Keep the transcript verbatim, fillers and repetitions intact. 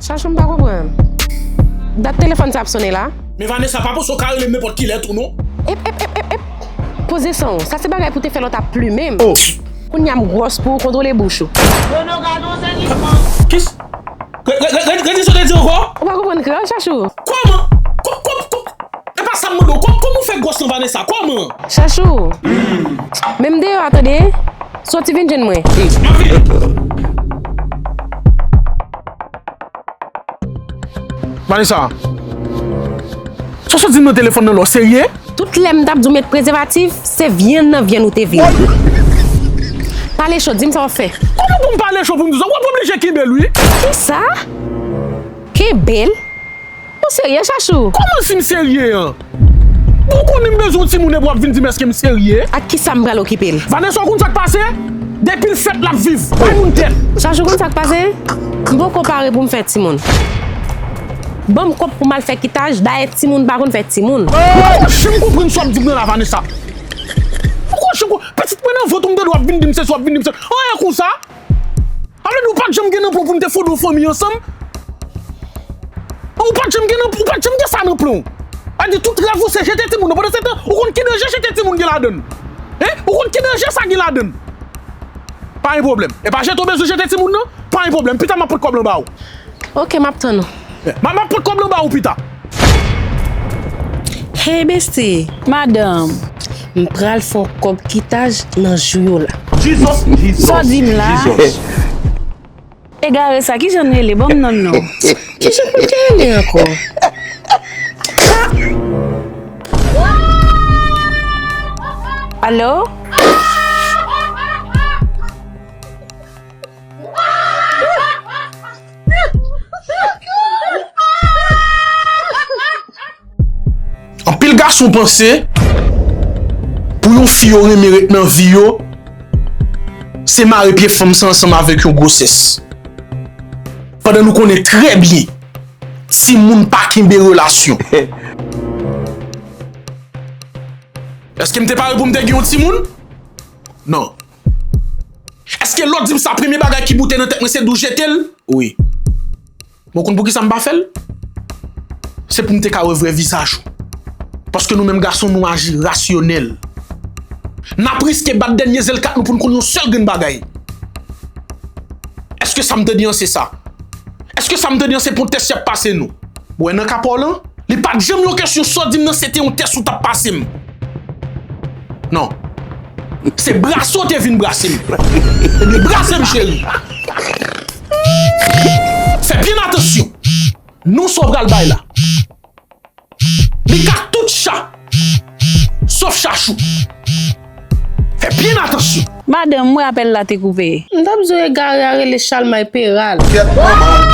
Chachou, m pa konprann. Dat telefòn sa ap sonnen la? Men Vanessa, pa panse w ka rele m nenpòt kilè tou non. Ep, ep, ep, ep, ep. Poze san w. Sa se bagay pou te fè lè w t ap plimen m. Oh. Kounye a m gwòs pou ou, kontwole bouch ou. Kis? Re-, re-, re-, re-, redi sa w te di ankò? Ou pa konprann kreyòl, Chachou? Kòman? Kò-, kò-, kò-, E pa sa m mande w. Kò-, kòman w fè gwòs lan, Vanessa? Kòman? Chachou, men m deyò a, tande. Soti vin jwenn mwen. M ap vini. Vanessa, sa w sot di m nan telefòn nan la, w serye? Tout lè m t ap di w met prezèvatif, se vyann nan vyann ou te vin. Pale cho, di m sa w ap fè. Kòman pou m pale cho pou m di sa? W ap oblije kenbe l, wi. Kisa? Kenbe l? Ou serye, Chachou? Kòman si m serye an? Ou konnen m bezwen yon timoun epi w ap vin di m èske m serye? Ak kisa m pral okipe l? Vanessa, ou konn sa k pase? Depi l fèt, l ap viv. Bay moun tèt. Chachou, konn sa k pase? M poko pare pou m fè timoun. Ban m kòb pou m al fè kitaj, dayè timoun pa konn fè timoun. Ou poko janm konprann sa w ap di m nan la, Vanessa. Ou poko janm konprann. Pitit mwen nan vant ou, m tande w ap vin di m sesi, w ap vin di m sesi. Anyen konsa. Sa vle di ou pa t janm gen nan plan pou n te fonde yon fanmi ansanm? Ou pa t janm gen nan, ou pa t janm gen sa nan plan w? Sa vle di tout rèv ou se jete timoun nan. Pandan se tan, ou konn ki danje jete timoun gen ladan l? Hein? Ou konn ki danje sa gen ladan l? Pa gen pwoblèm. E pa jete w bezwen jete timoun nan? Pa gen pwoblèm. Pita m ap pot kòb lan ba ou. Ok, m ap tann ou. M ap, m ap pot kòb lan ba ou pita. Hey bestie. Madanm. M pral fè w kòb kitaj nan jou yo la. Jesus, Jesus, sa w di m la? Jesus. Egare sa, kijan l rele? Ban m non l non. Kijan pou l te rele ankò? Alo? Anpil gason panse, pou yon fi yo renmen ret nan vi yo, se mare pye fanm sa ansanm avèk yon gwosès. Pandan nou konnen trè byen, timoun pa kenbe relasyon. Èske m te pare pou m te gen yon timoun? Non. Èske lè w di m sa, premye bagay ki moute nan tèt mwen se di w jete l? Wi. Men w konn poukisa m pa fè l? Se pou m te ka wè vrè vizaj ou. Paske nou menm gason, nou aji rasyonèl. N ap riske bat dènye zèl kat nou pou n konn yon sèl grenn bagay. Èske sa m tande an se sa? Èske sa m tande an se pou yon tès y ap pase nou? Ou wè nan ka pa w lan, li pa t janm yon kesyon sa w di m nan se te yon tès ou t ap pase m. Non. Se brase w te vin brase m. Ebyen, brase m, cheri. Fè byen atansyon. Non sa w pral bay la. Li ka tout cha. Sof Chachou. Fè byen atansyon. Madanm, m wè apèl la te koupe. M t ap di w egare a rele Chalmay Peral. Kèt manman w